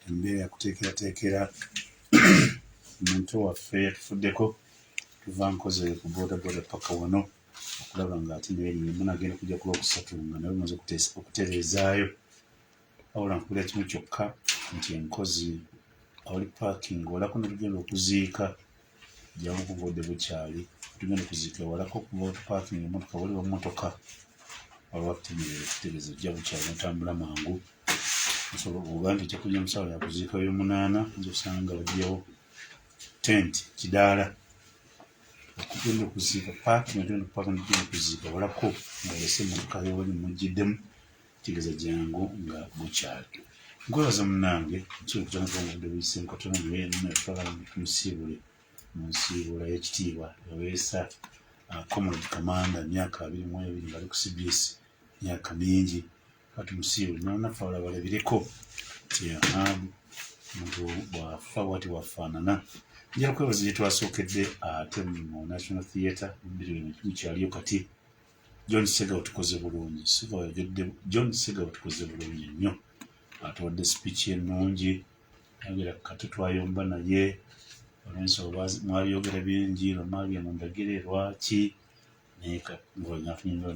Embeera yakuteekerateekera omuntu waffe yatufuddeko. Tuva nkoze ku bodaboda paka wano okulaba nga ate naye munagenda kujja ku Lwokusatu nga naye omaze okutereezaayo. Wabula nkubira kimu kyokka nti enkozi awali parking walako netugenda okuziika, jangu kuva obudde bukyali, tugenda okuziika ewalako okuva parking emotoka waliwo motoka olwakutemerera ekitegeeza ojja bukyali notambula mangu. Osobola oba nti ojja kujja musawo yakuziika yomunaana, oyinza okusanga nga baggyewo tent kidaala okugenda okuziika parking, ogenda okupaka nogenda okuziika walako ng'olese emotoka yewali mujjiddemu, kitegeeza jangu nga bukyali. Nkwebaza munnange nsobola okutandika nga obudde buyiseemu katono, naye twagala tumusiibule mu nsiibula y'ekitiibwa eweesa Comrade Kamanda myaka 22 ng'ali ku CBS, myaka mingi. Kati musiibule naffe abalala balabireko nti omuntu bw'afa bwati bw'afaanana. Njala kwebaza gye twasookedde ate mu National Theatre 20 kyaliyo kati John Segawa tukoze bulungi. Segawa yayogedde, John Segawa tukoze bulungi nnyo, atuwadde speech ennungi, ayogera kati twayomba naye olw'ensonga mwabyogera bingi lwamwabye mundagire lwaki, naye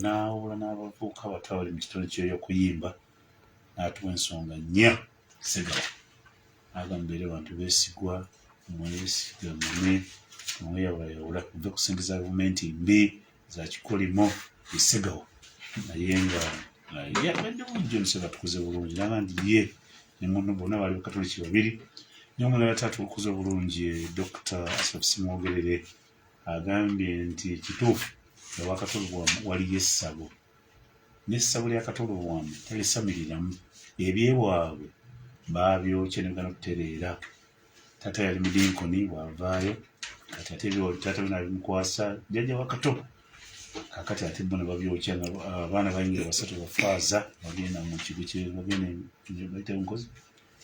n'awula n'abavubuka abato abali mu kitone ky'ey'okuyimba n'atuwa ensonga nnya. Segawa agamba era abantu beesigwa, mwesigamane, mweyawulayawula, muve ku ssente za gavumenti mbi za kikolimo. Esegawa naye nga yabadde John Segawa tukoze bulungi, naga nti ye ne munno bonna baali bakatoliki babiri. Naye omulala ate atukoze obulungi, Dr. Ashraf Simwogerere, agambye nti kituufu ewa Kato Lubwama waliyo essabo, n'essabo lya Kato Lubwama talisamiriramu, ebyewaabwe baabyokya ne bigana okutereera. Taata yali mudinkoni, bw'avaayo kati ate ebyo taata we n'abimukwasa jjajja wa Kato, kakati ate bo ne babyokya. Abaana bayingira basatu bafaaza, bagenda mu kigo bagenda bayita nkozi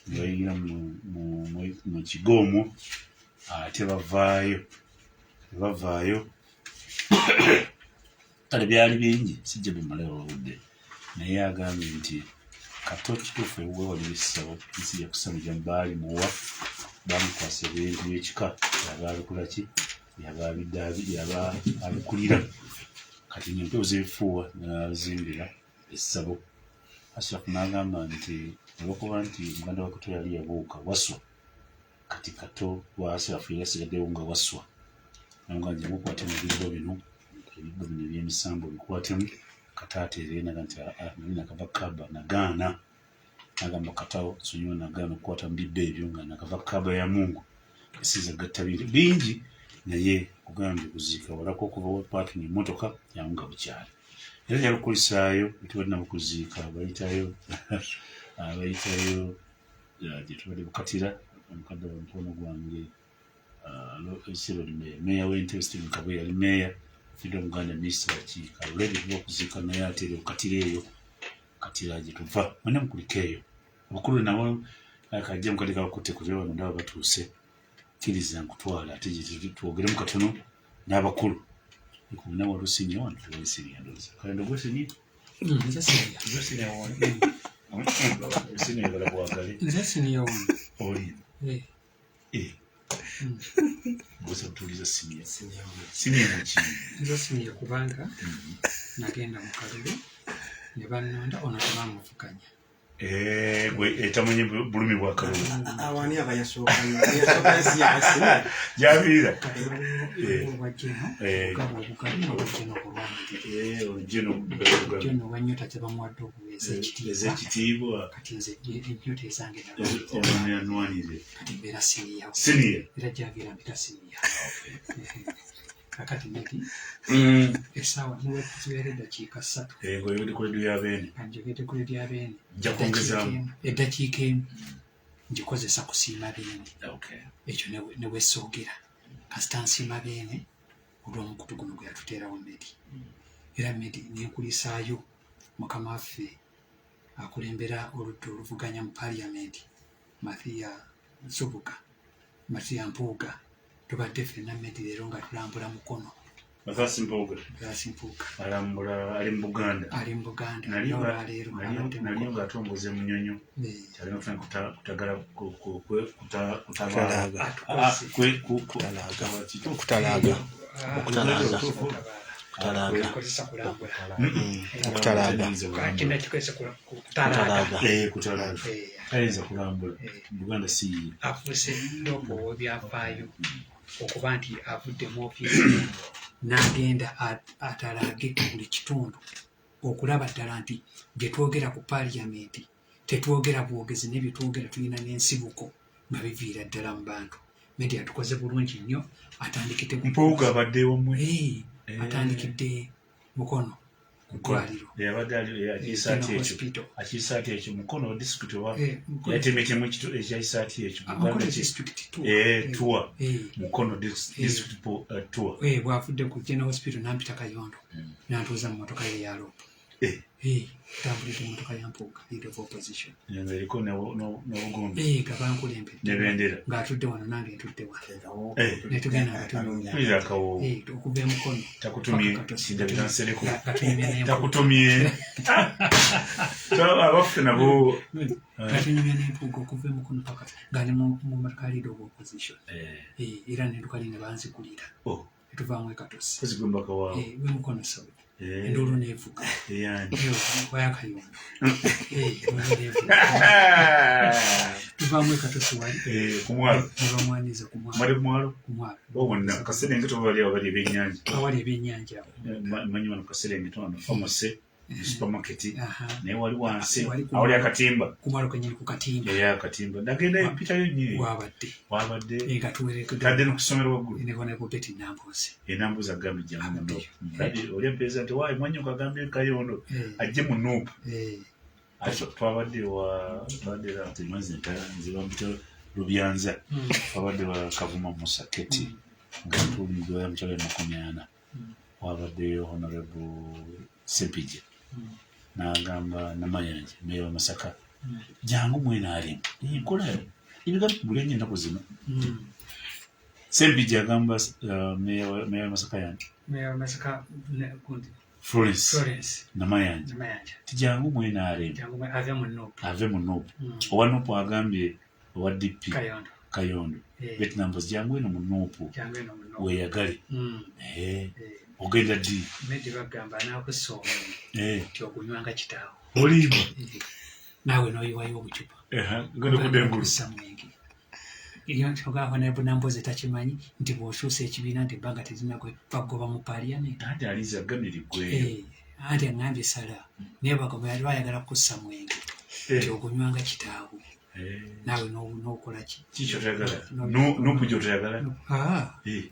ne bayingira mu kigo omwo, ate bavaayo bavaayo. Kale byali bingi, sijja bimalayo olwobudde, naye agambye nti Kato kituufu ewuwe waliwo essabo, nsi yakusamira baali muwa bamukwasa ebintu by'ekika, yaba abikola ki, yaba yaba abikulira. Kati empewo z'ebifuuwa n'azimbira essabo. Ashraf n'agamba nti olwokuba nti muganda wa Kato yali yabuuka Waswa, kati Kato wa Ashraf yali asigaddewo nga Waswa, namugaa nti mukwate mu bibbo bino, ebibbo bino eby'emisambo bikwatemu. Kato ateerere, naga nti nali nakava Kaaba, nagaana, nagamba Katawo sonyiwa, nagaana okukwata mu bibbo ebyo nga nakava Kaaba ya Mungu, esinza gatta bintu bingi. Naye kugambye kuziika walako okuva wa parking emmotoka yangu nga bukyali, era yalukulisaayo tubadde nabo kuziika, bayitayo bayitayo gye tubadde bukatira omukadde wa mukono gwange meeya w'Entebe Stephen Kabuye, yali meeya fidde omuganda Misaki Kalulebe, tuba okuziika naye ate era okatira eyo katira gye tuva mwena mukulika eyo obukulu nabo kajja mukadde kabakutte kule wano ndaba batuuse, kkiriza nkutwala ate twogeremu katono n'abakulu kubona wali senior wano, tewali senior ndowooza kalendo gwe senior. Nze senior. Gwe senior wano, senior bala bwagale. Nze senior wano. Oli? Eh. Eh. Gusa tuliza senior. Senior muki? Nze senior kubanga nagenda mu kalulu ne bannonda, ono tebamuvuganya. Eh, gwe etamanyi bulumi bwa kalulu. Awani aba yasookayo, yasookayo si yabasiniya. Jabiira. Kati waliwo obwajjeno, ogaba obugabi n'obwajjeno obulwanire. Eh, olujeno. Jeno ow'ennyota gye bamuwadde obuweesa ekitiibwa. Ez'ekitiibwa. Kati nze ennyota ezange. Ono yanwanire. Kati mbeera senior. Senior. Era gyabeera mpita senior. Kakati Medi, essaawa niwezibeera eddakiika 3. Eh, ng'oyogedde ku leediyo ya Beene. Njogedde ku leediyo ya Beene. Nja kwongezaamu. Eddakiika emu ngikozesa kusiima Beene. Ekyo ne bwesoogera kasita nsiima Beene olw'omukutu guno gwe yatuteerawo Medi. Era Medi nenkulisaayo mukama waffe akulembera oludda oluvuganya mu Paaliyamenti, Mathiya Nsubuga, Mathiya Mpuuga. Tubadde ffenna Medi leero nga tulambula Mukono. Mathias Mpuuga. Mathias Mpuuga. Alambula ali mu Buganda. Ali mu Buganda. N'olwaleero abadde Naliyo ng'atongoza Munyonyo. Kyalina okufuna kutagala kutalaaga. Okutalaaga. Okutalaaga. Okutalaaga. Kutalaaga. Kutalaaga. Tayinza kulambula. Buganda si yiye. Afuuse ndoopo ow'ebyafaayo okuba nti avudde mu ofiisi n'agenda atalaage buli kitundu okulaba ddala nti bye twogera ku paaliyamenti tetwogera bwogezi, naye bye twogera tulina n'ensibuko nga biviira ddala mu bantu. Media tukoze bulungi nnyo, atandikidde Mpuuga abadde wammwe. Atandikidde Mukono ku ddwaliro. Yabadde ali akiisa ati ekyo, akiisa ati ekyo Mukono district oba yatemetemu ekyayisa ati ekyo Mukono district tour, Mukono district tour. Bwavudde ku General Hospital nampita Kayondo nantuuza mu motoka ye ya LOP. Tambulidde motoka ya Mpuuga, leader of opposition. Eriko n'obugombe. Nga bankulembedde. Ne bendera. Ng'atudde wano nange ntudde wano. Ne tugenda nga tunyumya. Mpulira akawoowo. Okuva e Mukono. Takutumye kindabira nsereko. Nga tunyumya n'Empuuga. Takutumye. Abaffe nabo. Nga tunyumya n'Empuuga okuva e Mukono paka nga ne mu motoka ya leader of opposition. Era nenduka ne banzigulira. Netuvaamu e Katosi. Kozi gwe mbaka waawe. W'e Mukono South. Enduulu n'evuga. Eyani? Wayakayondo. Enduulu n'evuga. Tuvaamu e Katosi wali. Ku mwalo. Ne bamwaniriza ku mwalo. Mwali ku mwalo? Ku mwalo. Wonna Kaserengeto bali awo bali ebyennyanja. Awali ebyennyanja awo. Manyi wano Kaserengeto wano pharmacy, supermarket. Naye wali wansi Wali ku awali mwalo. akatimba. Ku mwalo kennyini ku katimba. Eya akatimba. Nagenda mpitayo nnyo. Wabadde. Wabadde. Nga tuwerekedde. Tadde no kusomero waggulu. Ne bona ku Betty Nambooze. Enambuzi agambye jangu mu Abaddeyo. NUP. Kati oli empeeza nti waayi mwannyoko agambye Kayondo ajje mu NUP. Ate twabadde wa twabadde era nti mazi nze bampita Lubyanza. Twabadde wa Kavuma Musa Keti nga tuliddwayo mukyalo ya 40. Wabaddeyo Honorable Ssempijja n'agamba Namayanja meeya wa Masaka jangu mu NRM. Nkola ebigambo buli nnyo ennaku zino. Ssempijja agamba meeya wa Masaka yange. Meeya wa Masaka gundi. Florence. Florence. Namayanja. Namayanja. Tijangu mu NRM. Jangu ave mu NUP. Ave mu NUP. Owa NUP agambye owa DP. Kayondo. Kayondo. Betty Nambooze jangu eno mu NUP. Jangu eno mu NUP. Weeyagale. Ogenda ddi? Medi bagamba anaakussa omwenge. Nti ogunywanga kitaawo. Olimba. Naawe n'oyiwayo obucupa. Ogenda okudda engulu. Okussa mwenge. Honorable Nambooze takimanyi nti bw'okyusa ekibiina nti ebbanga terinagwe bakugoba mu parliament. Anti alinze agambye liggweeyo. Anti aŋŋambye sala. Naye bagamba yali ayagala kussa mwenge. Nti ogunywanga kitaawe. Naawe n'okola ki? Ki ky'otoyagala? NUP gy'otoyagala?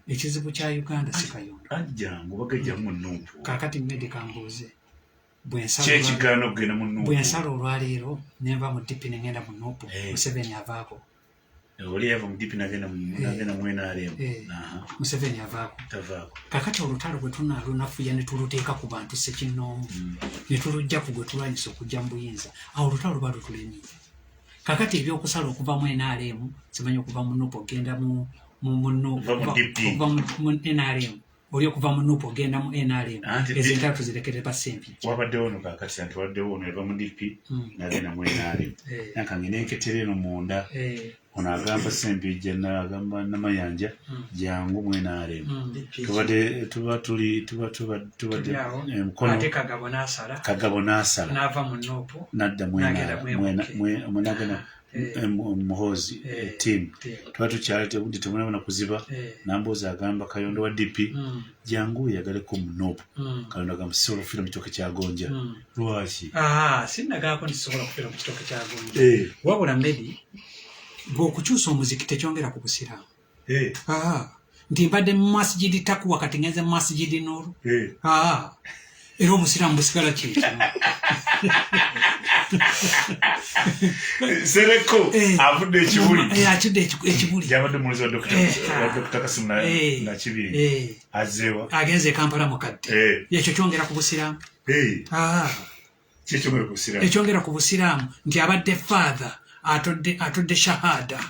Ekizibu kya Uganda si Kayondo. Anti jangu bagajja mu NUP. Kaakati Medi kambuuze. Kyekigaana okugenda mu NUP. Bwe nsala olwaleero ne nva mu DP ne ŋŋenda mu NUP, Museveni avaako. Oli yava mu DP n'agenda mu NRM. Museveni avaako. Tavaako. Kaakati olutalo bwe tunaalunafuya ne tuluteeka ku bantu ssekinnoomu, ne tulujja ku gwe tulwanyisa okujja mu buyinza, awo olutalo luba lutulemye. Kaakati ebyokusala okuva mu NRM, simanyi okuva mu NUP ogenda mu Okuva mu DP. okuva mu NRM. Oli okuva mu NUP ogenda mu NRM. Anti Ezo entalo tuzirekere basempi. Wabaddewo ono kaakati anti waddewo ono yava mu DP n'agenda mu NRM. Nankange n'enketera eno munda. Ono agamba Ssempijja n'agamba Namayanja jangu mu NRM. Tubadde tuba tuli tuba tuba tubadde Tuli awo. Mukono. Ate Kagabo n'asala. Kagabo n'asala. N'ava mu NUP. N'adda mu N'agenda NRM. mu MK. N'agenda Muhoozi, team. Tuba tukyali tebudde temunaba kuziba. Nambooze agamba Kayondo wa DP jangu weeyagaleko mu NUP. Kayondo agamba sisobola kufiira mu kitooke kya gonja. Lwaki? Sinnagaako nti sisobola kufiira mu kitooke kya gonja. Wabula Medi, bw'okukyusa omuziki tekyongera ku busiraamu. Nti mbadde mu Masjidi Takuwa kati ngenze mu Masjidi Nuru. Era obusiraamu busigala kyekimu. Sereko avudde ekibuli. Akidde ekibuli. Gyabadde omulizi wa Dokita Kasimu Nakibinge. Azzeewa. Agenze e Kampala mukadde. Ekyo kyongera ku busiraamu. Ki ekyongera ku busiraamu? Ekyongera ku busiraamu nti abadde father atodde shahada.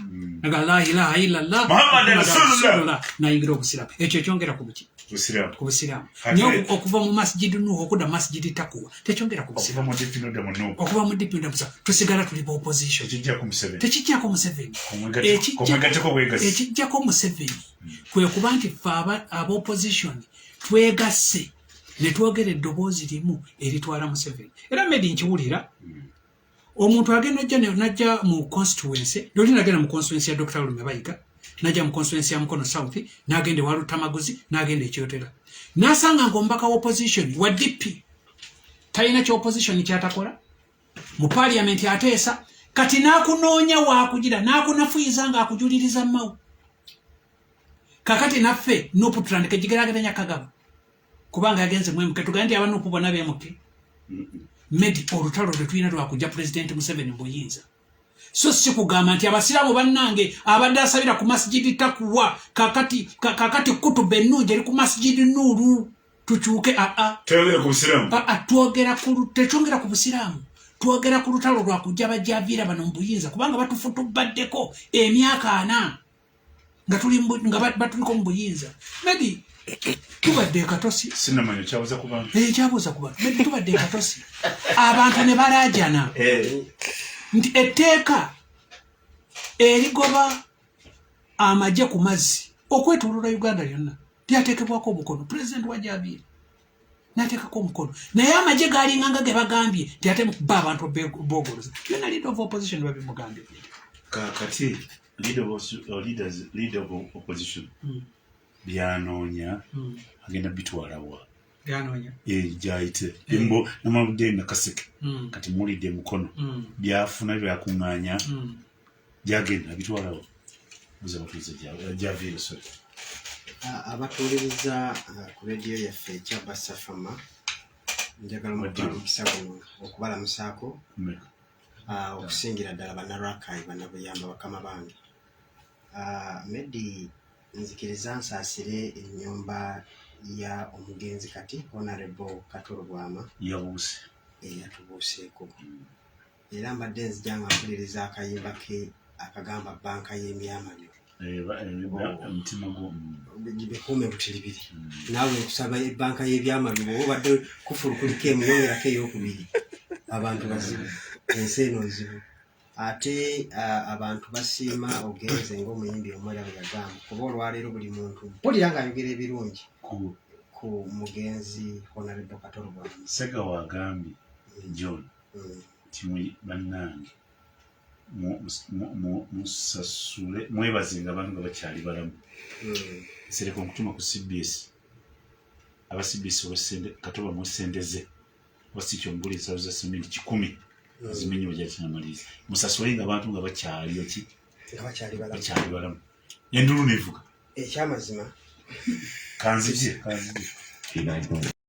Nga la ilaha illallah Muhammad Muhammad Rasulullah. Rasulullah, n'ayingira obusiraamu. Ekyo ekyongera ku buki? Busiraamu. Ku busiraamu. Ate- Naye okuva mu Masjidi Nuhu okudda mu Masjidi Takuwa tekyongera ku okuva busiraamu. Mu DP nodda mu NUP. Okuva mu DP nodda mu busiraamu, tusigala tuli ba opposition. Tekijjako Museveni. Tekijjako Museveni. Komwegatteko bwegassi. Ekijjako Museveni kwe kuba nti ffe aba opposition twegasse ne twogera eddoboozi limu eritwala Museveni. Era Medi, nkiwulira, omuntu agenda ojja najja mu constituency loli, nagenda mu constituency ya Dr Lume Bayiga, najja mu constituency ya Mukono South, n'agenda ewa Lutamaguzi, n'agenda ekyotera, n'asanga nga omubaka wa opposition wa DP talina kya opposition kyatakola mu parliament, ateesa. Kati n'akunoonya waakugira n'akunafuyiza ng'akujuliriza mawu. Kakati naffe NUP tutandike gigerageranya Kagabo kubanga yagenze mwemuke, tugambe nti aba NUP bonna bemuke? Medi, olutalo lwe tulina lwakujja Pulezidenti Museveni mu buyinza, so si kugamba nti abasiraamu bannange abadde asabira ku Masjidi Takuwa, kakati kakati kutuba ennungi eri ku Masjidi Nuuru, tukyuke. Aa. Toyogera ku busiraamu. Aa, twogera ku tekyongera ku busiraamu, twogera ku lutalo lwakujja bajaviira bano mu buyinza, kubanga batufutubaddeko emyaka 40 nga tuli nga batuliko mu buyinza. Medi, tubadde ekatosi. Sinamanya kyabuza ku bantu. Ekyabuuza ku bantu. Medi, tubadde ekatosi, abantu ne balaajana nti etteeka erigoba amagye ku mazzi okwetoloola Uganda lyonna lyateekebwako omukono, pulezidenti wa Jabiiri n'ateekako omukono, naye amagye galinganga ge bagambye nti ate ba abantu boogoloza byonna. Leader of opposition babimugambye. Kakati leader of opposition byanoonya agenda bitwala wa? Byanoonya. Gyayite embo namabudde Nakaseke, kati mulidde Mukono, byafuna byakuŋŋaanya, byagenda abitwalawo buza batuuze javiire, sorry. Abatuuliriza ku rediyo yaffe ekya Safama, njagala Wadde. omukisa guno okubalamusaako, Mmeka? Okusingira ddala bannalwakayi, bannabuyamba, bakama bange. Medi, nzikiriza nsaasire ennyumba ya omugenzi kati Honorable Kato Lubwama. Yabuuse. Eyatubuuseeko. Era mbadde nzija nga mpuliriza akayimba ke akagamba banka y'emyamalyo. Omutima gwo. Bikuume butiribiri. Naawe nkusaba ebbanka y'ebyamalyo, bwoba obadde kufulu kuliko emu, yongerako eyokubiri. Abantu bazibu, ensi eno nzibu. Ate abantu basiima ogenze ng'omuyimbi omwera bwe yagamba, kuba olwaleero buli muntu mpulira ng'ayogera ebirungi ku ku mugenzi Honorable Kato Lubwama. Segawa agambye, John, nti bannange musasule mwebazenga abantu nga bakyali balamu. Nsereko nkutuma ku CBS, aba CBS owesende katoba mwesendeze wasikyo omugula ensalo za sementi 100 zimenye bajakinamaliriza, musasule nga abantu nga bakyali eki? Nga bakyali balamu. Bakyali balamu. Endulu nevuga. Ekyamazima. Kanzije, kanzije.